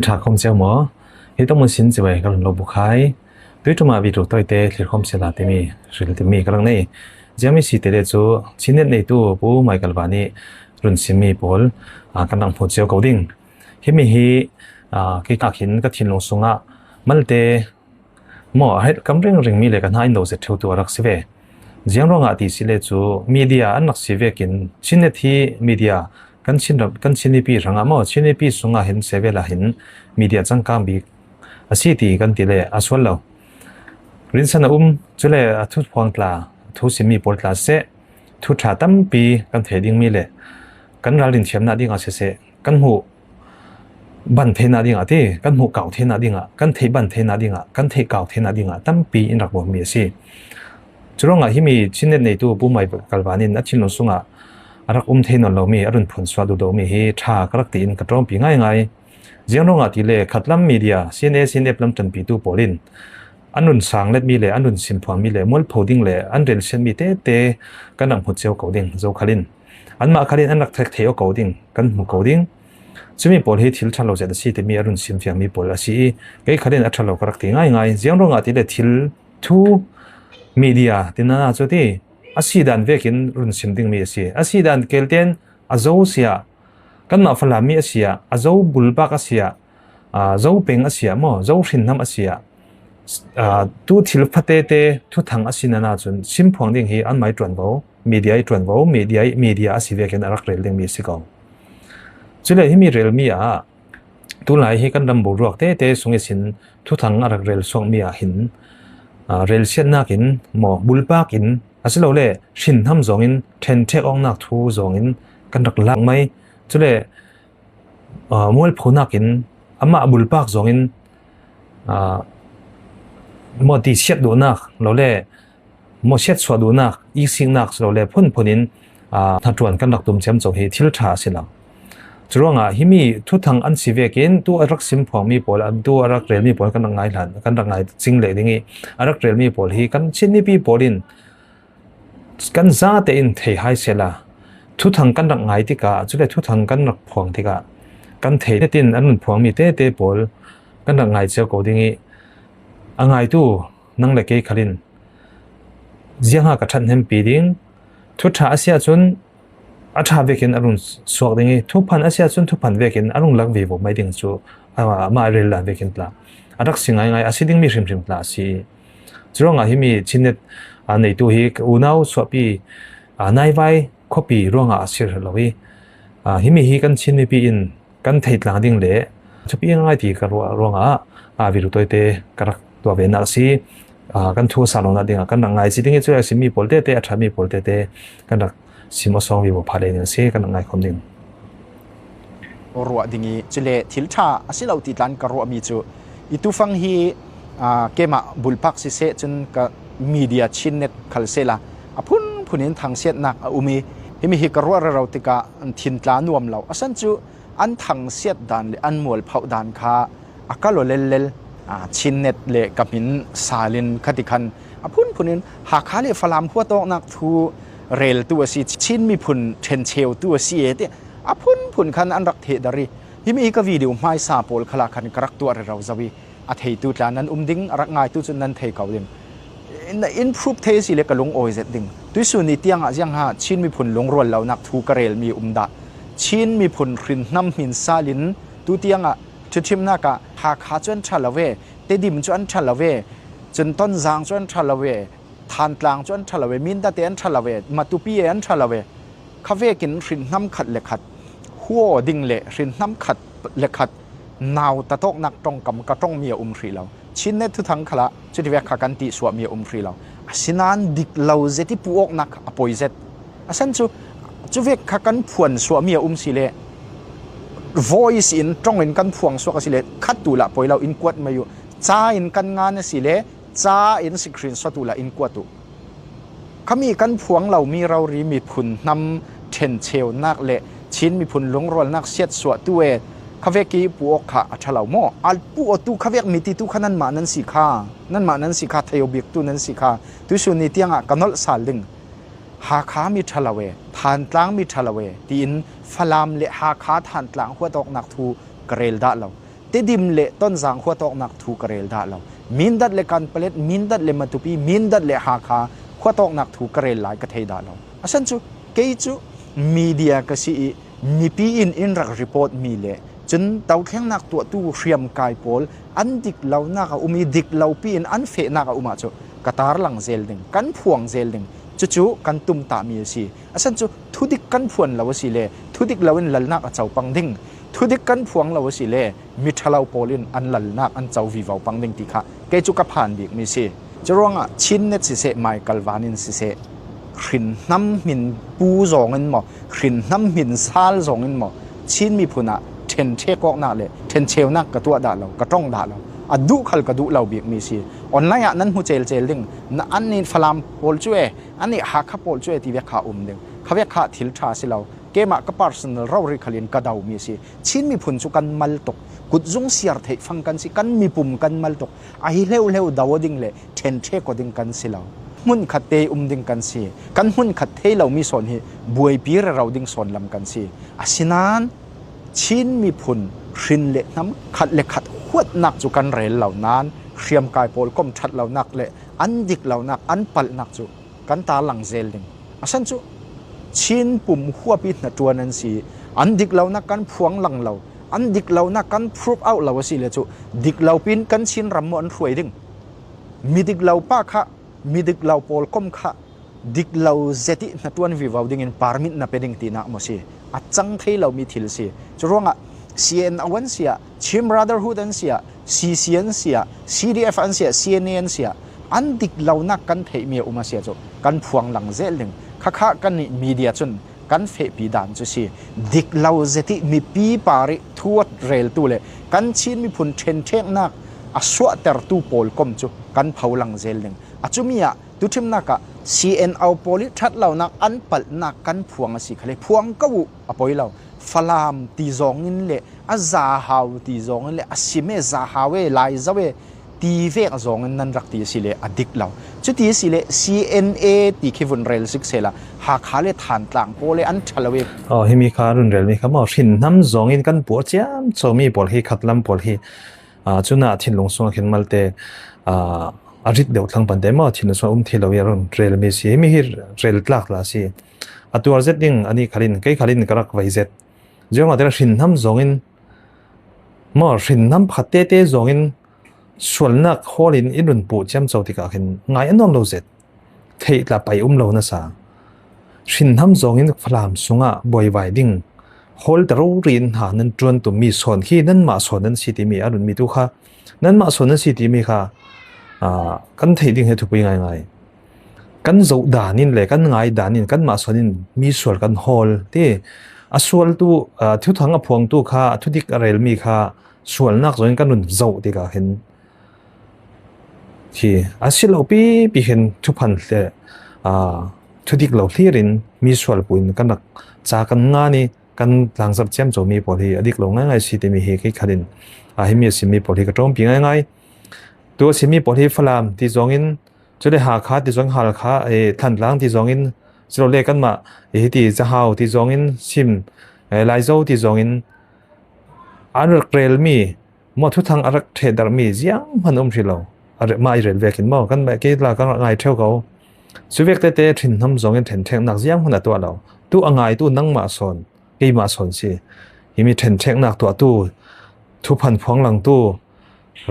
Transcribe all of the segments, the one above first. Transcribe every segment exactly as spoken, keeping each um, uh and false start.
Tha khawm cio maw? Hi tawng mun sin ci vai ka run lo bu khai. Tui tuma video tawite thlir khawm sela timi, hril timi ka rak nei. Ziang mi si te le cu, Chinnet neitu Pu Michael Vani run simmi pawl, aa, kan rak hmu cio ko ding. Himi hi, aa, kei kha khin ka thinlung sungah malte maw, a herh kam ringring mi le ka hna in do zet ṭheutu a rak si ve. Ziang ruangah ti si le cu, media an rak si vekin, Chinnet hi media kan Chin ram, kan Chin mipi hrangah maw, Chin mipi sungah hin sevel ah hin media cangkang bik a si ti kan ti le a sual lo. Rinsan a um, cule a thuphuang tla, a thu simmi pawl tla seh, thu ṭha tampi kan thei dingmi le kan ralrin thiamnak dingah siseh, kan hmuh ban theinak dingah ti, kan hmuh kau theinak dingah, kan theih ban theinak dingah, kan theih kau theinak dingah tampi in rak bawmmi a si. Curuangah himi Chinnet neitu Pu Michael Vani in a thinlung sungah a rak um thei nawn lomi, a run phunsuah duh lomi hi ṭha ka rak tiin ka ṭawmpi ngaingai. Ziang ruangah ti le khatlam media, C N A, C N F lam ṭanpitu pawl in an run sang letmi le an run simphuangmi le mualpho ding le an relsiatmi tete kan rak hmu cio ko ding, zokhal in. Anmah khal in an rak thek thei aw ko ding, kan hmu ko ding. Cumi pawl hi thil ṭha lo zet a si timi a run simfiangmi pawl a si i, kei khal in a ṭha lo ka rak ti ngaingai. Ziang ruangah ti le thil thu media tinana cu ti a si dan vekin run sim dingmi a si. A si dan kelten a zo si ah, kanmah Falam mi a si ah, a zo bulpak a si ah, aa, zo peng a si ah maw, zo hrinhnam a si ah, aa, tu thil fatete thuthang a si nana cun simphuang ding hi anmah i ṭuanvo, media i ṭuanvo, media i, media a si vekin a rak rel dingmi a si ko. Cule himi relmi ah tulai hi kan ram boruak tete sung ihsin thuthang a rak rel suakmi ah hin, aa, relsiatnak in maw, bulpak in, asilole hrinhnam zawngin, ṭhenṭhek awknak thu zawngin kan rak lak mai. Cule, aa, mualphonak in, amah bulpak zawngin, aa, maw ti siat duhnak, lole maw siatsuah duhnak, iksiknak, silole phunphun in, aa, hnaṭuan kan rak tum ciamco hi thil ṭha a si lo. Curuangah himi thuthang an si vekin tu a rak simphuangmi pawl, tu a rak relmi pawl kan rak ngai hlan, kan rak ngai cing leh ding i, a rak relmi pawl hi kan Chin mipi pawl in kan zate in thei hai sehla, thuthang kan rak ngai tikah, cule thuthang kan rak phuang tikah, kan thei natin an run phuangmi tete pawl kan rak ngai cio ko ding i, a ngaitu nang le kei khal in ziangha ka ṭhathnempi ding, thu ṭha a si ahcun a ṭha vekin a run suak ding i, thuphan a si ahcun thuphan vekin a rung lak vivo mai ding cu, aa, amah a rel lai vekin tla a rak si ngaingai, a si dingmi hrimhrim tla a si. Curuangah himi Chinnet, aa, neitu hi ka unau suahpi, aa, Naivai khuapi ruangah a si lo i, aa, himi hi kan Chin mipi in kan theih tlang ding le thupi ngaingai ti ka ruah ruangah, aa, video tawite ka rak tuah venak a si. Aa, kan thu a sa lonak dingah kan rak ngai si ding i, cu a simmi pawl tete, a ṭhami pawl tete kan rak sim aw sawng vivo pha le ding a si, kan rak ngai khawm ding. Ruah ding i, cule thil ṭha a si lo ti tlan ka ruahmi cu i tufang hi, aa, keimah bulpak siseh cun ka media Chinnet khal sehla a phunphun in thangsiatnak a um i, himi hi ka ruah rero tikah thintla nuam lo. A san cu an thangsiat dan le an mualphoh dan kha a kal aw lellel, aa, Chinnet le ka hmin salin khati khan a phunphun in Hakha le Falam huat awknak thu reltu a si, Chin miphun ṭhencheutu a si e ti a phunphun khan an rak thehdarh i, himi hi ka video hmaisa pawl khalah khan ka rak tuah rero zo i, a theitu tla nan um ding, a rak ngaitu cun nan thei ko ding. Na in phup thei a si le ka lungawi zet ding. Tuisun ni tiangah ziangha Chin miphun lungrual lonak thu ka relmi um dah? Chin miphun hrinhnam hmin salin tu tiangah ṭhuthimnak ah Hakha cu an ṭha lo ve, Tedim cu an ṭha lo ve, cun Tonzang cu an ṭha lo ve, Thantlang cu an ṭha lo ve, Mindat e an ṭha lo ve, Matupi e an ṭha lo ve. Kha vekin hrinhnam khat le khat huaw ding le hrinhnam khat le khat nau tatawknak ṭongkam ka ṭongmi a um hrih lo. Chinnet thuthang khalah cutivek kha kan tihsuahmi a um hrih lo. Asinain dik lo zet i puawknak a poi zet. A san cu cuvek kha kan phuan suahmi a um si le voice in ṭong in kan phuang suak a si le khat tu lah poi lo, in kuat mai uh. Ca in kan ngan a si le ca in screenshot uh lah in kuat uh. Khami kan phuang lomi rori miphun hnam ṭhencheunak le Chin miphun lungrualnak siatsuahtu e, khavek i puawk kha a ṭha lo maw? A puawtu khavek mititu kha nanmah nan si kha, nanmah nan si kha, thei aw biktu nan si kha. Tuisun ni tiangah ka nolh sal ding. Hakha mi ṭha lo e, Thantlang mi ṭha lo e, tiin Falam le Hakha Thantlang huat awknak thu ka rel dah lo. Tedim le Tonzang khuatawknak thu ka rel dah lo. Mindat le Kanpalet, Mindat le Matupi, Mindat le Hakha khuatawknak thu ka rel lai ka thei dah lo. A san cu kei cu media ka si i mipi in in rak report mi le cun tothlengnak tuahtu hriamkai pawl an dik lonak a um i dik lopi in an fehnak a um ahcun ka tarlang zel ding, kan phuang zel ding. Cucu kan tumtahmi a si. A san cu thudik kan phuan lo a si le thudik lo in lalnak a co pang ding. Thudik kan phuang lo a si le miṭhalo pawl in an lalnak an co vivo pang ding ti kha kei cu ka phan bikmi si. Curuangah Chin net siseh, Mai Kalvan in siseh, hrinhnam hmin pu zong in maw, hrinhnam hmin sal zong in maw, Chin miphun ah ṭhenṭhek awknak le ṭhencheunak ka tuah dah lo, ka ṭong dah lo. A duh khal ka duh lo bikmi si. Online ah nan hmu celcel ding, na, an nih Falam pawl cu e, an nih Hakha pawl cu e ti vek kha um ding. Kha vek kha thil ṭha si lo. Keimah ka personal rori khal in ka domi si. Chin miphun cu kan mal tuk, kutzung siar theih fang kan si, kan mipum kan mal tuk. A hi hleuhleu do ding le ṭhenṭhek aw ding kan si lo. Hmunkhat te um ding kan si. Kan hmunkhat thei lomi sawn hi buaipi rero ding sawn lam kan si. Asinain Chin miphun hrin le hnam khat le khat huatnak cu kan rel lo nain hriamkai pawl kom ṭhat lonak le an dik lonak, an palhnak cu kan tarlang zel ding. A san cu Chin pum huapi hnaṭuan an si. An dik lonak kan phuang lang lo, an dik lonak kan prove out lo a si le cu dik lopi in kan Chin ram maw an hruai ding. Mi dik lo pa kha, mi dik lo pawl kom kha dik lo zet i hnaṭuan vivo ding in permit na pe ding tinak maw si. A cang thei lomi thil si. Curuangah C N O an si ah, Chin Brotherhood an si ah, C C an si ah, C D F an si ah, C N A an si ah, an dik lonak kan theihmi a um a si ah cu kan phuang lang zel ding. Khakha kan nih media cun kan fehpi dan cu si. Dik lo zet i mipi par i thu a reltu le kan Chin miphun ṭhenṭheknak a suahtertu pawl kom cu kan pho lang zel ding. A cumi ah tuṭhimnak ah C N O pawl i ṭhat lonak an palhnak kan phuang a si khale phuang ko uh a poi lo. Falam ti zong in le a Zahau ti zong in le a Sim e, Zahau e, Laizo e ti vek zong in nan rak ti a si le a dik lo. Cuti a si le C N A ti khi vun rel zik sehla Hakha le Thantlang pawl le an ṭha lo e. Oh, himi kha run rel mi kha maw, hrinhnam zong in kan puah ciamco mi pawl hi, khatlam pawl hi, ah, cunah thinlung sungah khin malte, ah, a rit deuh thlang pante maw, thinlung sungah um thei lo i a run rel mi si. Himi hi rel tlak la si. A tuar zet ding a nih khalin, kei khalin ka rak vai zet. Ziangahtile hrinhnam zong in maw, hrinhnam pakhat tete zong in sualnak hawl in i run puh ciamco tikah khin ngai a nuam lo zet. Theih tla pai um lo nasa. Hrinhnam zong in Falam sungah buaivai ding hawl ta rori in hna nan ṭuan tum mi sawn khi nanmah sawn nan si timi a run mi tu kha, nanmah sawn nan si timi kha, aa, kan theih ding he thupui ngaingai. Kan zoh dan in le kan ngai dan in kanmah sawn in mi sual kan hawl ti. A sualtu, aa, thuthang a phuangtu kha, a thudik a relmi kha sualnak zong in kan run zoh tikah khin khi a si lo pipi khin thuphan le, aa, thudik lo hlir in mi sual pu in kan rak ca kan ngan i kan tlangzarh ciamco mi pawl hi a dik lo ngaingai si timi hi kei khat in, aa, himi a simmi pawl hi ka ṭawmpi ngaingai. Tu a simmi pawl hi Falam ti zong in, cule Hakha ti zong, Halkha, eh, Thantlang ti zong in, silole kanmah, eh, hiti Zahau ti zong in, Sim, eh, Laizo ti zong in, an rak relmi maw, thuthang a rak ṭhehdarhmi zianghman um hrih lo. A re-, mah i rel vekin maw, kanmah kei tla kan rak ngai ṭheu ko. Cuvek tete hrinhnam zong in ṭhenṭheknak zianghman a tuah lo. Tu a ngaitu nangmah sawn, keimah sawn si. Himi ṭhenṭheknak tuahtu, thuphan phuanglangtu,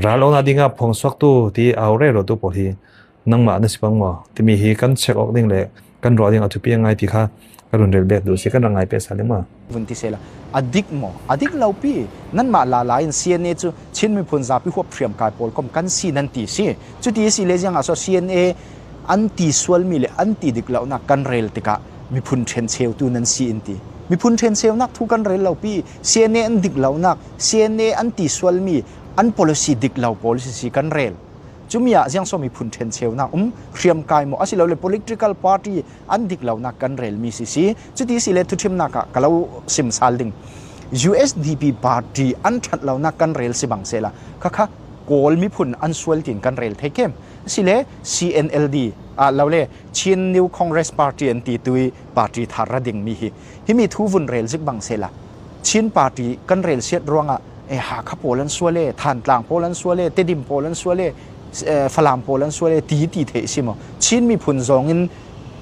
ral awknak dingah phuangsuaktu ti au rero tu pawl hi nangmah na si pang maw? Timi hi kan check awk ding le kan ruah ding a thupi a ngai ti kha ka run rel bek duh si, kan rak ngai peh sal ding maw? Vun ti sehla a dik maw? A dik lo pi. Nanmah lala in C N A cu Chin miphun zapi huap hriamkai pawl kom kan si nan ti si. Cuti si le ziangah so C N A an ti sualmi le an ti dik lonak kan rel tikah miphun ṭhencheutu nan si in ti. Miphun ṭhencheunak thu kan rel lo pi. C N A an dik lonak, C N A an ti sualmi, an policy dik lo policy si kan rel. Cumi ah ziangso miphun ṭhencheunak um, hriamkai maw, asilole political party an dik lonak kan relmi sisi. Cuti sile thuṭhimnak ah ka lo sim sal ding. U S D P party an ṭhat lonak kan rel si bang sehla, khakha Kawl miphun an sual tiin kan rel thei kem. Sile C N L D, ah, lole Chin New Congress Party an ti tu i party thar ra dingmi hi. Himi thu vun rel zik bang sehla, Chin party kan rel siat ruangah eh, Hakha pawl an sual e, Thantlang pawl an sual e, Tedim pawl an sual e, eh, Falam pawl an sual e, ti, ti theih si maw? Chin miphun zawngin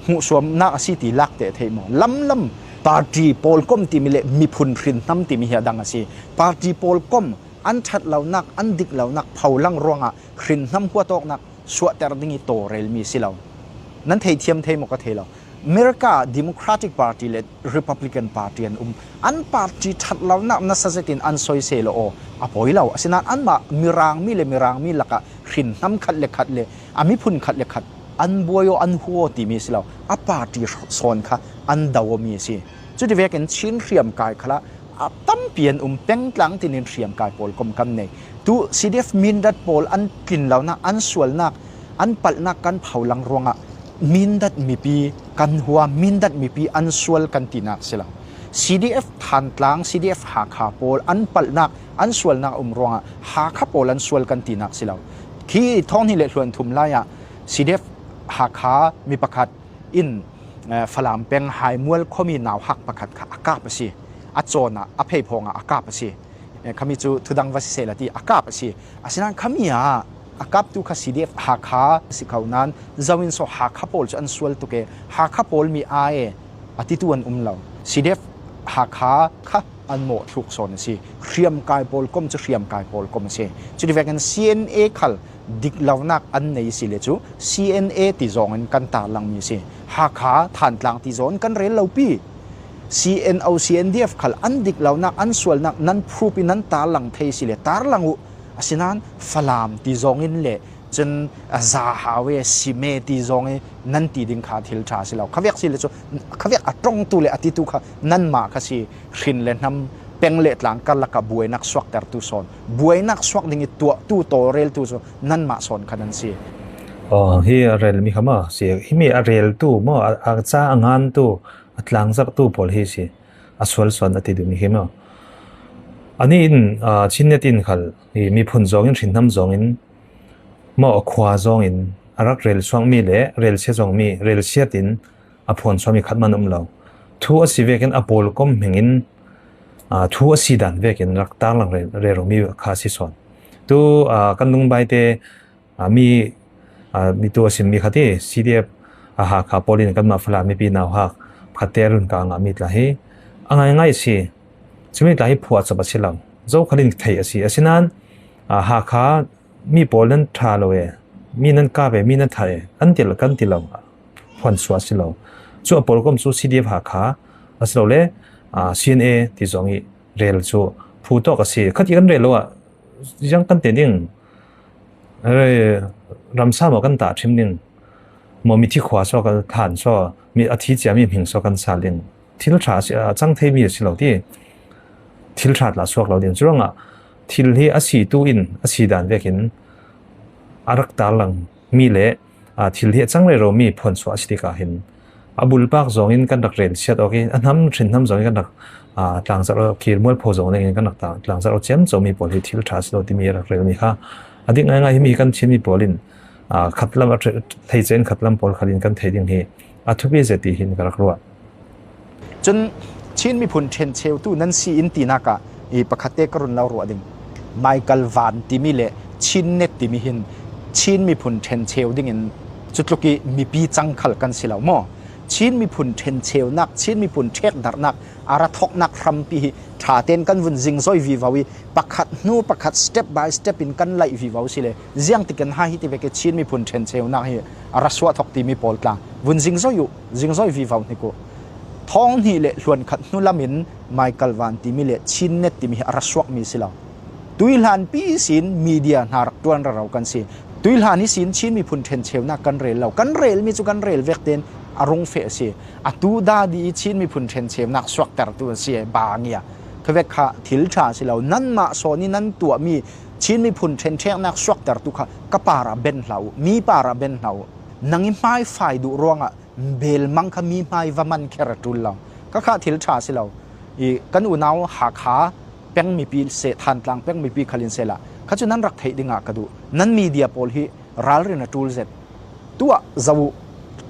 hmuhsuamnak a si ti lak teh theih maw? Lamlam party pawlkom timi le miphun hrinhnam timi hi a dang a si. Party pawlkom an ṭhat lonak, an dik lonak pholang ruangah hrinhnam huatawknak suahter ding i tawrelmi si lo. Nan theithiam thei maw ka thei lo. America Democratic Party le Republican Party an um. An party ṭhat lonak nasa zetin an soise lo aw, a poi lo. Asinain anmah Mirangmi le Mirangmi lakah hrinhnam khat le khat le a miphun khat le khat an buai aw, an hu aw timi si lo. A party sawn kha an do awmi si. Cuti vekin Chin hriamkai khalah a tampi an um, pengtlang tinin hriamkai pawlkom kan nei. Tu C D F Mindat pawl an tlin lonak, an sualnak, an palhnak kan pholang ruangah Mindat mipi kan hua, Mindat mipi an sual kan tinak si lo. C D F Thantlang, C D F Hakha pawl an palhnak, an sualnak um ruangah Hakha pawl an sual kan tinak si lo. Khi thawng hnih le hluan thum lai-ah C D F Hakha mi pakhat in, eh, Falam peng Haimual khuami nauhak pakhat kha a kap a si. A cawnah, a pheiphawngah a kap a si. Eh, khami cu thudang va siseh la ti a kap a si. Asinain khami ah a kaptu kha C D F Hakha si kho nain, zo in saw Hakha pawl cu an sual tuk e, Hakha pawl mi a e, a titu an um lo. C D F Hakha kha an mawhthluk sawn a si. Hriamkai pawlkom cu hriamkai pawlkom a si. Cuti vekin C N A khal dik lonak an nei si le cu C N A ti zawngin kan tarlangmi a si. Hakha, Thantlang ti zawngin kan rel lo pi. C N O, C N D F khal an dik lonak, an sualnak nan phrup in nan tarlang thei si le tarlang uh. Asinain Falam ti zawngin le cun a za hau e, sim e ti zawngin nan ti ding kha thil ṭha si lo. Khavek si le cu, khavek a ṭongtu le a titu kha nanmah kha si. Hrin le hnam, peng le tlang karlak ah buainak suaktertu sawn, buainak suak ding i tuahtu tawlreltu cu nanmah sawn kha nan si. Aw, hi a relmi kha maw si? Himi a reltu maw, a, a ca a ngantu, a tlangzarhtu pawl hi si. A sual sawn a ti duhmi hi maw? Anih in, aa, Chinnet in khal hi miphun zawngin, hrinhnam zawngin maw, a khua zawngin a rak rel suakmi le relsia zawngmi, relsiat in a phuan suakmi khat man um lo. Thu a si vekin a pawlkom hmingin, aa, thu a si dan vekin rak tarlang re-, reromi kha a si sawn. Tu, aa, kan lungbaite, aa, mi, aa, mi tu a simmi khat hi C D F, aa, Hakha pawl in kanmah Falam mipi nauhak khatte a run ka ngahmi tla hi a ngaingai a si. Cumi tla hi phuahcop a si lo. Zokhal in thei a si. Asinain, aa, Hakha mi pawl nan ṭha lo e, mi nan kap e, mi nan that e, an ti lo, kan ti lo, phuansuah a si lo. Cu a pawlkom cu C D F Hakha a si lo le, aa, C N A ti zawng i rel cu phu tawk a si. Khat i kan rel lo ah ziang kan te ding, eh, ramsa maw kan tah ṭhim ding, maw mithi khua saw kan thlan saw, mi a thi ciami hming saw kan sal ding. Thil ṭha a si, a cang theimi a si lo ti. Thil ṭha tla suak lo ding. Curuangah thil hi a situ in a si dan vekin a rak tarlang mi le, aa, thil hi a cang rero mi phuansuah a si tikah hin a bulpak zawngin kan rak relsiat awk i, a hnam, hrinhnam zawngin kan rak, aa, tlangzarh awk, kir mualpho zawng dingin kan rak ta-, tlangzarh awk ciamco mi pawl hi thil ṭha a si lo timi a rak relmi kha a dik ngaingai. Himi kan Chin mi pawl in, aa, khatlam a ṭhe-, hleice in khatlam pawl khal in kan thei ding hi a thupi zet ti hin ka rak ruah. Cun Chin miphun ṭhencheutu nan si in tinak ah i pakhatte ka run lo ruah ding. Michael Van timi le Chin Net timi hin Chin miphun ṭhencheu dingin cutluk i mipi cang khal kan si lo maw? Chin miphun ṭhencheunak, Chin miphun ṭhekdarhnak, a ra thawknak hrampi hi ṭha tein kan vun zingzoi vivo i, pakhat hnu pakhat, step by step in kan laih vivo si le, ziangtikin hai hi ti vek i Chin miphun ṭhencheunak hi a ra suah thawk timi pawl tla vun zingzoi uh, zingzoi vivo hnik uh. Thawng hnih le hluan khat hnu lam in Michael Van timi le Chin Net timi hi a ra suakmi si lo. Tuihlanpi ihsin media hna rak ṭuan rero kan si. Tuihlan ihsin Chin miphun ṭhencheunak kan rel lo. Kan relmi cu kan rel vek tein a rung feh a si. Atu dadi i Chin miphun ṭhencheunak suaktertu an si e, bang ia. Khavek kha thil ṭha a si lo. Nanmah sawn i nan tuahmi Chin miphun ṭhencheunak suaktertu kha ka parah ben hlah uh. Mi parah ben hlah uh. Nang i hmaifai duh ruangah belmang kha mi hmai va man kher a ṭul lo. Kha kha thil ṭha a si lo. I kan unau Hakha peng mipi seh, Thantlang peng mipi khal in sehla, kha cu nan rak theih dingah ka duh. Nan media pawl hi ralrin a ṭul zet. Tuah zoh uh.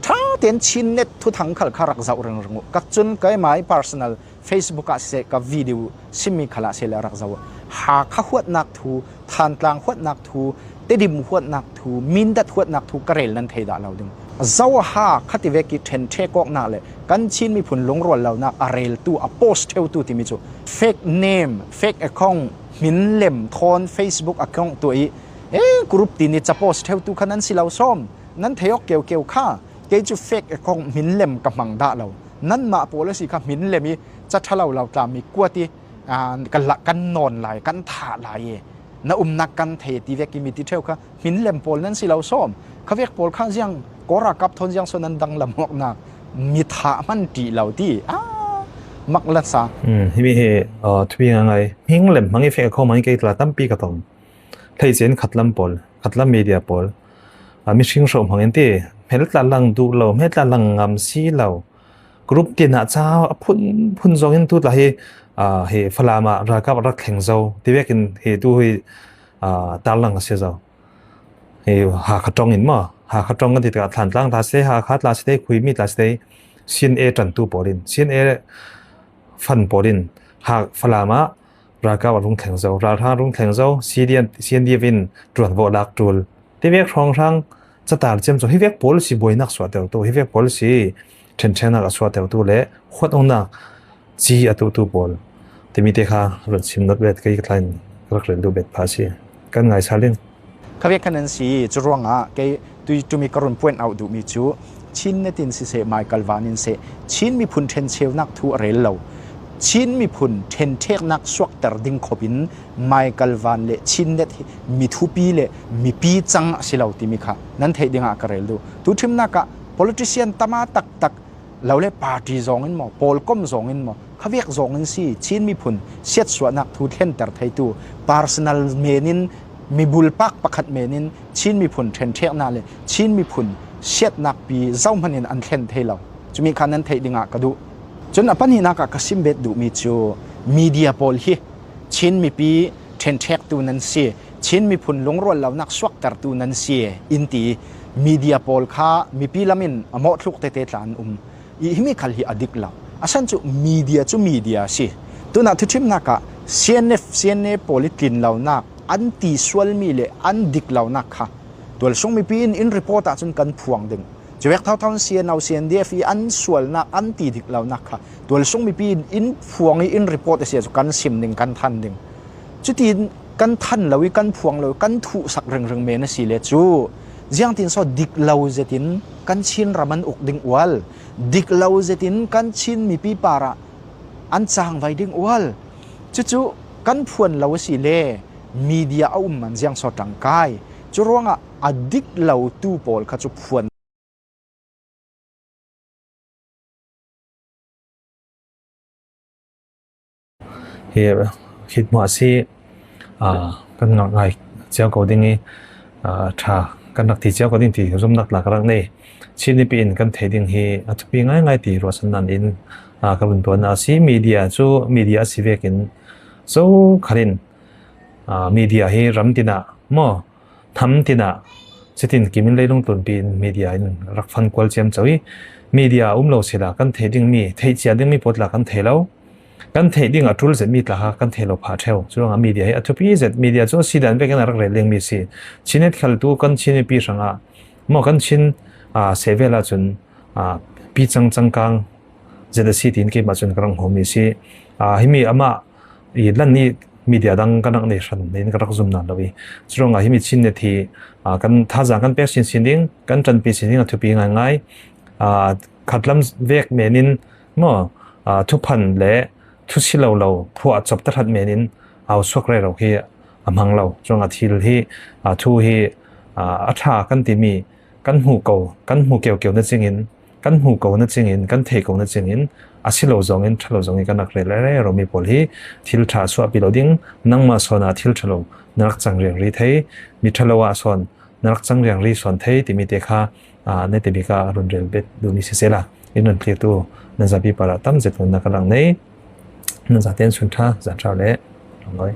Ṭha tein Chin Net thuthang khal kha rak zoh ringring uh. Ka cun keimai personal Facebook ah siseh, ka video simmi khalah siseh le a rak zoh. Hakha huatnak thu, Thantlang huatnak thu, Tedim huatnak thu, Mindat huatnak thu ka rel nan thei dah lo ding. Zoh a Hakha ti vek i ṭhen ṭhek awknak le kan Chin miphun lungrual lonak a reltu, a post theutu timi cu fake name, fake account, hmin lem thawn Facebook account tuah i, eh, group timi ca post theutu kha nan si lo sawm. Nan thei awk keukeu kha. Kei cu fake account hmin lem ka hmang dah lo. Nanmah pawl a si kha hmin lem i ca ṭha lo lo tla mi kuat i, aa, kan la, kan nawn lai, kan thah lai e. Na umnak kan thei ti vek i mi ti ṭheu kha hmin lem pawl nan si lo sawm. Kha vek pawl kha ziang Kawl ralkap thawn ziang so nan danglam awknak mi thah hman ṭih lo ti. Aa, mak la sa. Hmm, himi hi, uh, thupi ngaingai. Hmin lem hmang i fake account hmang i kei tla tampi ka tong. Hleice in khatlam pawl, khatlam media pawl, a, mihring hrawh hmang in ti, hmeltla lang duh lo, hmeltla lang ngam si lo. Group tin ah ca a phun phun zong in tu tla hi, a, hi Falam ah ralkap a rak thleng zo. Ti vekin hi tu hi, a, tarlang a si zo. Hi Hakha ṭong in maw? Hakha ṭong kan ti tikah Thantlang tla si te, Hakha tla si te, Khuimi tla si te, C N A ṭantu pawl in, C N A fan pawl in, ha, Falam ah ralkap a rung thleng zo, ralhrang a rung thleng zo, C D N, C N D F in ṭuanvo lak ṭul. Ti vek hrawnghrang catar ciam cu hi vek pawl si buainak suahtertu, hi vek pawl si ṭhenṭheknak a suahtertu le huat awknak ci a tuhtu pawl. Timi te kha run sim not bet kei ka tlain ka rak rel duh bet pha si. Kan ngaisal in. Kha vek kha nan si, cu ruangah kei tui tumi ka run point out duhmi cu Chin Net in siseh, Michael Van in seh, Chin miphun ṭhencheunak thu a rel lo. Chin miphun ṭhenṭheknak suakter ding khop in Michael Van le Chin Net hi mi thupi le mipi cang a si lo timi kha nan theih dingah ka rel duh. Tu ṭhimnak ah politician tama taktak lo le party zong in maw, pawlkom zong in maw, kha vek zong in si, Chin miphun siatsuahnak thu thlenter theitu, personal men in, mibulpak pakhat men in Chin miphun ṭhenṭheknak le Chin miphun siatnak pi zohman in an thlen thei lo. Cumi kha nan theih dingah ka duh. Cun a pahnihnak ah ka sim bet duhmi cu media pawl hi Chin mipi ṭhenṭhektu nan si, Chin miphun lungrual lonak suaktertu nan si in ti media pawl kha mipi lam in a mawhthluk tete tla an um. I himi khal hi a dik lo. A san cu media cu media a si. Tunah thuṭhimnak ah C N F, C N A pawl i tlin lonak, an ti sualmi le an dik lonak kha tualsung mipi in in report ahcun kan phuang ding. Cuvek thotho in C N O, C N D F i an sualnak, an ti dik lonak kha tualsung mipi in in phuang i in report a si ahcun kan sim ding, kan than ding. Cutin kan than lo i kan phuang lo i kan thuhsak ringring men a si le cu, ziangtin so dik lo zetin kan Chin ram an uk ding ual, dik lo zetin kan Chin mipi parah an cangvai ding ual. Cucu kan phuan lo a si le media a um man ziang so ṭangkai. Cu ruangah a dik lo tu pawl kha cu phuan. Hi khit hmuah si, aa, kan ngai cio ko ding i, aa, ṭha kan rak ti cio ko ding ti zumnak tla ka rak nei. Chin mipi in kan theih ding hi a thupi ngaingai ti ruahsan nan in, aa, ka vun tuan a si. Media cu media a si vekin zo khalin, aa, media hi ram tinah maw, hnam tinah, cutin kimin leilung tlunpi in media in rak fan kual ciamco i, media a um lo sila kan theih dingmi, theih cia dingmi pawl tla kan thei lo. Kan theih ding a ṭul zetmi tla kha kan thei lo phah ṭheu. Curuangah media hi a thupi zet, media cu a si dan vekin a rak rel dingmi si. Chin Net khal tu kan Chin mipi hrangah maw, kan Chin, aa, sehvel ahcun, aa, pi cang cangkang zet a si tiin keimah cun ka rak hmuhmi si. Aa, himi amah i lan i media dang ka rak nei hran nain ka rak zum nawn lo i. Curuangah himi Chin Net hi, aa, kan thazaang kan pek sinsin ding, kan ṭanpi sin ding a thupi ngaingai. Aa, khatlam vek men in maw, aa, thuphan le thusi lo lo phuah cop tahrat men in au suak rero hi a hmang lo. Curuangah thil hi, aa, thu hi, aa, a ṭha kan timi kan hmuh ko, kan hmuh keukeu na cingin, kan hmuh ko na cingin, kan thei ko na cingin, a si lo zongin, ṭha lo zongin kan rak rel rero mi pawl hi thil ṭha suahpi lo ding, nangmah sawn ah thil ṭha lo na rak cang riangri thei, mi ṭha lo ah sawn na rak cang riangri sawn thei timi te kha, aa, na timi ka run rel bet duhmi siseh la, in run tlirtu nan zapi parah tam zet nunnak ka rak nei. Nan zaten sun ṭha, zan ṭha le ṭhangoi.